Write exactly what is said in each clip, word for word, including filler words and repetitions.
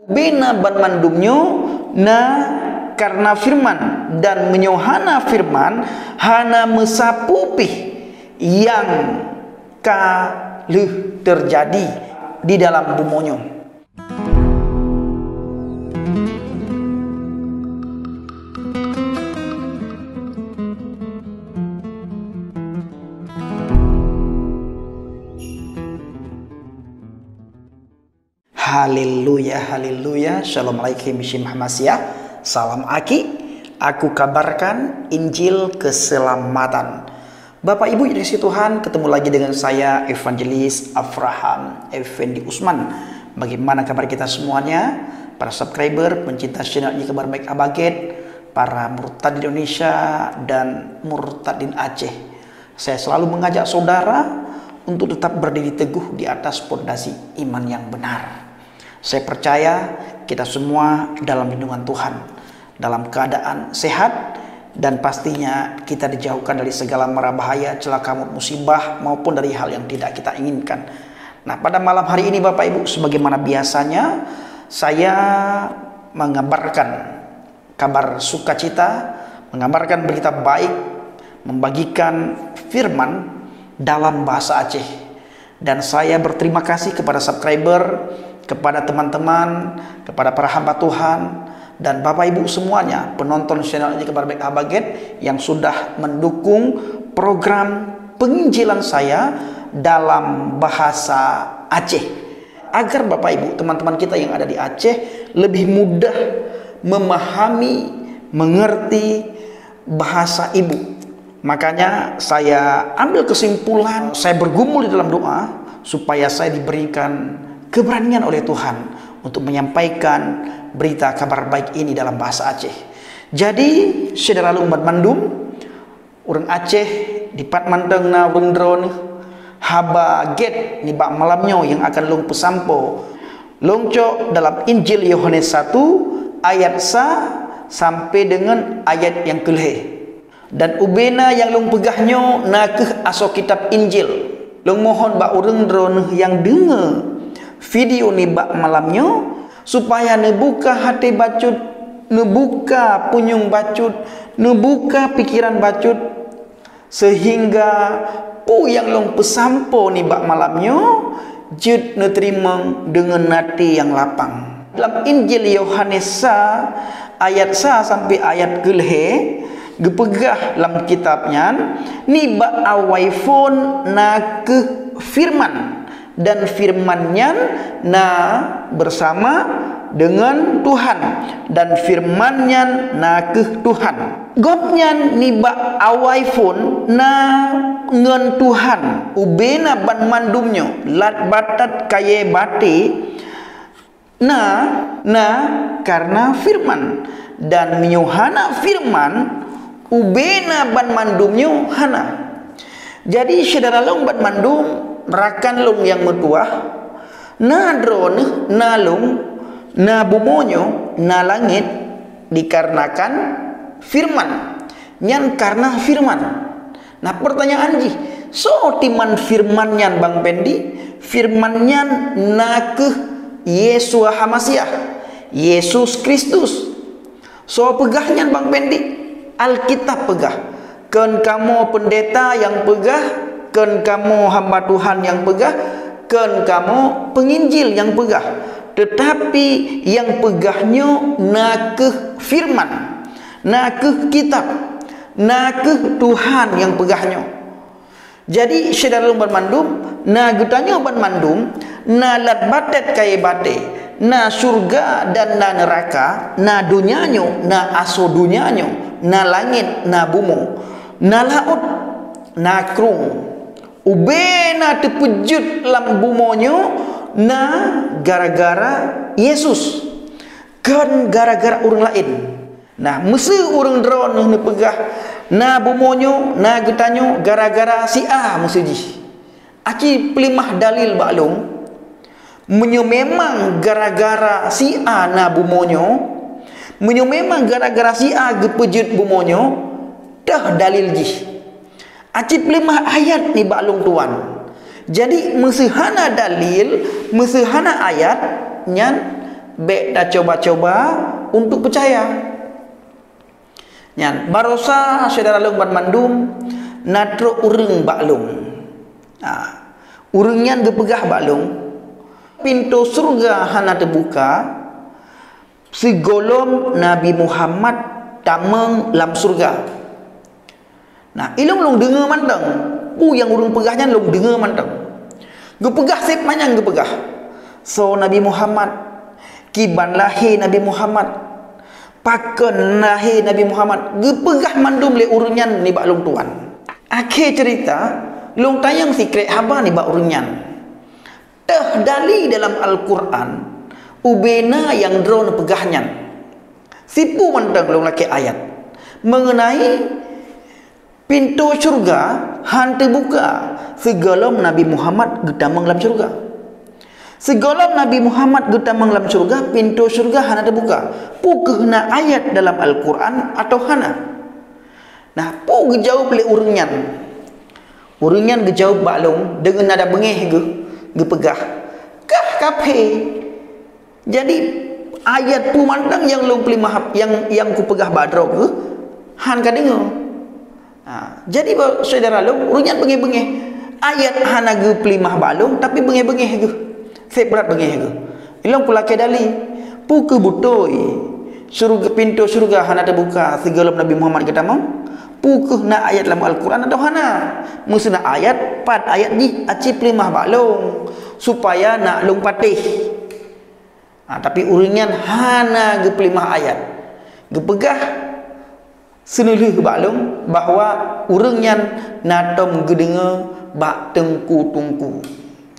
Ubena banmandum nyoe na kareuna feureuman, dan meunyoe hana feureuman, hana meusapeue pih nyang ka lheueh teujadi di dalam bumoe nyoe. Haleluya, haleluya. Shalom Aleichem, B'shem Hamasiah. Salam aki. Aku kabarkan Injil keselamatan. Bapak Ibu yang dikasihi Tuhan, ketemu lagi dengan saya, Evangelis Abraham Effendi Usman. Bagaimana kabar kita semuanya? Para subscriber, pencinta channel ini, Kabar Baik Haba Gét, para murtad di Indonesia dan murtad di Aceh. Saya selalu mengajak saudara untuk tetap berdiri teguh di atas pondasi iman yang benar. Saya percaya kita semua dalam lindungan Tuhan, dalam keadaan sehat, dan pastinya kita dijauhkan dari segala mara bahaya, celaka maut, musibah, maupun dari hal yang tidak kita inginkan. Nah, pada malam hari ini, Bapak Ibu, sebagaimana biasanya, saya mengabarkan kabar sukacita, mengabarkan berita baik, membagikan firman dalam bahasa Aceh. Dan saya berterima kasih kepada subscriber, kepada teman-teman, kepada para hamba Tuhan, dan Bapak Ibu semuanya, penonton channel ini, Kabar Baik Haba Gét, yang sudah mendukung program penginjilan saya dalam bahasa Aceh. Agar Bapak Ibu, teman-teman kita yang ada di Aceh lebih mudah memahami, mengerti bahasa ibu. Makanya saya ambil kesimpulan, saya bergumul di dalam doa supaya saya diberikan keberanian oleh Tuhan untuk menyampaikan berita kabar baik ini dalam bahasa Aceh. Jadi, syedara lôn banmandum, ureuëng Aceh, dipat mantong na ureuëng droeneuh, Haba Gét nibak malam nyoe nyang akan lôn peusampoe, lôn cok dalam Injil Yohanes satu ayat sa sampai deungon ayat nyang keulhée. Dan ubena nyang lôn peugah nyoe na kheueh asoe kitab Injil. Lôn mohon bak ureuëng droeneuh nyang deungoe video nibak malam nyoe, supaya neubuka até bacut, neubuka punyueng bacut, neubuka pikeran bacut, seuhingga peue nyang lôn peusampoe nibak malam nyoe jeuet neuteurimong deungon até nyang lapang. Lam Injil Yohanes sa ayat sa sampai ayat keulhée geupeugah lam kitab nyan, "Nibak awai phon na kheueh Firman, dan Firman nyan na beusama deungon Tuhan, dan Firman nyan na kheueh Tuhan." Gobnyan nibak awai phon na ngon Tuhan, ubena banmandum nyoe, lat batat kayée batée, na, na kareuna Firman, dan meunyoe hana Firman, ubena banmandum nyoe hana. Jadi, syedara lôn banmandum, rakan lôn nyang meutuwah, na droeneuh, na lôn, na bumoe nyoe, na langét, dikarenakan Firman. Nyan kareuna Firman. Nah, pertanyaan jih, soe timan Firman nyan, Bang Pendi? Firman nyan na kheueh Yesua Hamasiah, Yesus Kristus. Soe peugah nyan, Bang Pendi? Alkitab peugah. Kon kamoe peundeta nyang peugah, kon kamoe hamba Tuhan nyang peugah, kon kamoe penginjil nyang peugah. Teutapi nyang peugah nyoe na kheueh Firman, na kheueh kitab, na kheueh Tuhan nyang peugah nyoe. Jadi, syedara lôn banmandum, na geutanyoe banmandum, na lat batat kayée batée, na syeuruga dan na neuraka, na donya nyoe, na asoe donya nyoe, na langét, na bumoe, na laôt, na krueng. Ubena teupeujeuet lam bumoe nyoe na gara-gara Yesus, kon gara-gara ureuëng laén. Nah, meuseu ureuëng droeneuh neupeugah, na bumoe nyoe, na geutanyoe gara-gara si A meuseu jih. Aci peuleumah dalil bak lôn, meunyoe memang gara-gara si A na bumoe nyoe, meunyoe memang gara-gara si A geupeujeuet bumoe nyoe, toh dalil jih. Aci peuleumah ayat nibak lôn tuan. Jadi, meuseu hana dalil, meuseu hana ayat, nyan Bék tacoba-coba untuk peucaya. Nyan, barosa syedara lôn banmandum, na trok ureuëng bak lôn. Ha, ureuëng nyan geupeugah bak lôn, "Pintoe syeuruga hana teubuka sigohlom Nabi Muhammad tamong lam syeuruga." Nah, ilôn lôn deungoe mantong. Peue nyang ureuëng peugah nyan lôn deungoe mantong. Geupeugah sép manyang geupeugah, "Soe Nabi Muhammad? Kiban lahé Nabi Muhammad? Pakon lahé Nabi Muhammad?" Geupeugah mandum lé ureuëng nyan nibak lôn tuan. Akhé ceurita, lôn tanyong sikrek haba nibak ureuëng nyan, "Teuh dali dalam Al-Qur'an ubena nyang droeneuh peugah nyan?" Sipu mantong lôn lakée ayat meungeunai pintoe syeuruga hán teubuka sigohlom Nabi Muhammad geutamong lam syeuruga. Sigohlom Nabi Muhammad geutamong lam syeuruga, pintoe syeuruga hana teubuka. Peu kheueh na ayat dalam Al-Qur'an atawa hana? Nah, peue geujaweueb lé ureuëng nyan? Ureuëng nyan geujaweueb bak lôn deungon nada beungéh geuh, geupeugah, "Kah kaphé! Jadi, ayat peue mantong nyang lôn peulimah, nyang, nyang kupeugah bak droe keuh hán kadeungoe." Ha, jadi, ba-, syedara lôn, ureuëng nyan beungéh-beungéh. Ayat hana geupeulimah bak lôn, tapi beungéh-beungéh geuh. Sép brat beungéh geuh. Ilôn kulakée dali, peu kheueh beutôi syeuruga, pintoe syeuruga hana teubuka sigohlom Nabi Muhammad geutamong? Peu kheueh na ayat lam Al-Qur'an atawa hana? Meuseu na ayat, pat ayat jih aci peulimah bak lôn, supaya na lôn patéh. Ha, tapi ureuëng nyan hana geupeulimah ayat. Geupeugah seuneulheueh bak lôn bahwa ureuëng nyan na tom geudeungoe bak teungku-teungku.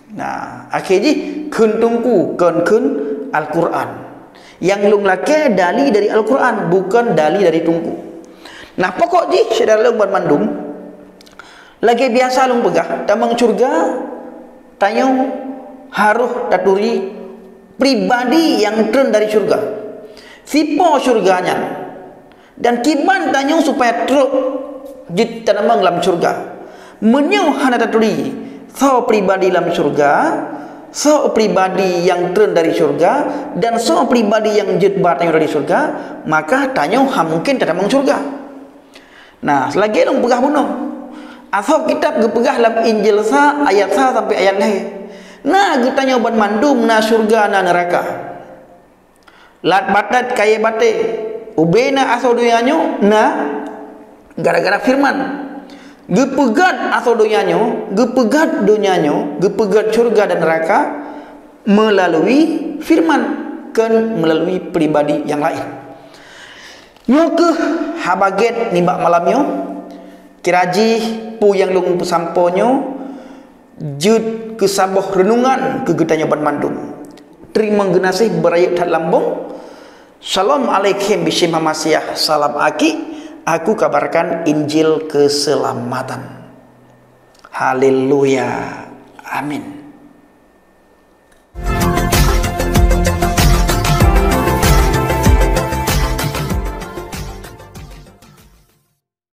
Nah, akhé jih kheun teungku kon kheun Al-Qur'an. Nyang lôn lakée dali dari Al-Qur'an, bukon dali dari teungku. Nah, pokok jih syedara lôn banmandum, lagée biasa lôn peugah, tamong syeuruga tanyoe harôh taturi pribadi nyang treun dari syeuruga. Sipo syeuruga nyan? Dan kiban tanyoe supaya trok jeuet tatamong lam syeuruga? Meunyoe hana taturi soe pribadi lam syeuruga, soe pribadi nyang treun dari syeuruga, dan soe pribadi nyang jeuet ba tanyoe dari syeuruga, maka tanyoe hana mungken tatamong syeuruga. Nah, seulagée lôn peugah bunoe, asoe kitab geupeugah lam Injil sa ayat sa sampoe ayat lhée, na geutanyoe banmandum na syeuruga na neuraka. Lat batet kayée batée, ubena asoe donya nyoe na gara-gara firman. Geupeugét asoe donya nyoe, geupeugét donya nyoe, geupeugét syeuruga dan neuraka meulalui firman, kon meulalui pribadi nyang laén. Nyoe kheueh Haba Gét nibak malam nyoe. Kira jih peue nyang lôn peusampoe nyoe jeuet keu saboh reunungan keu geutanyoe banmandum. Teurimong geunaséh beurayeuk that lambong. Shalom aleichem b'shem Hamasiah. Salam aki, aku kabarkan Injil keuseulamatan. Haleluya. Amin.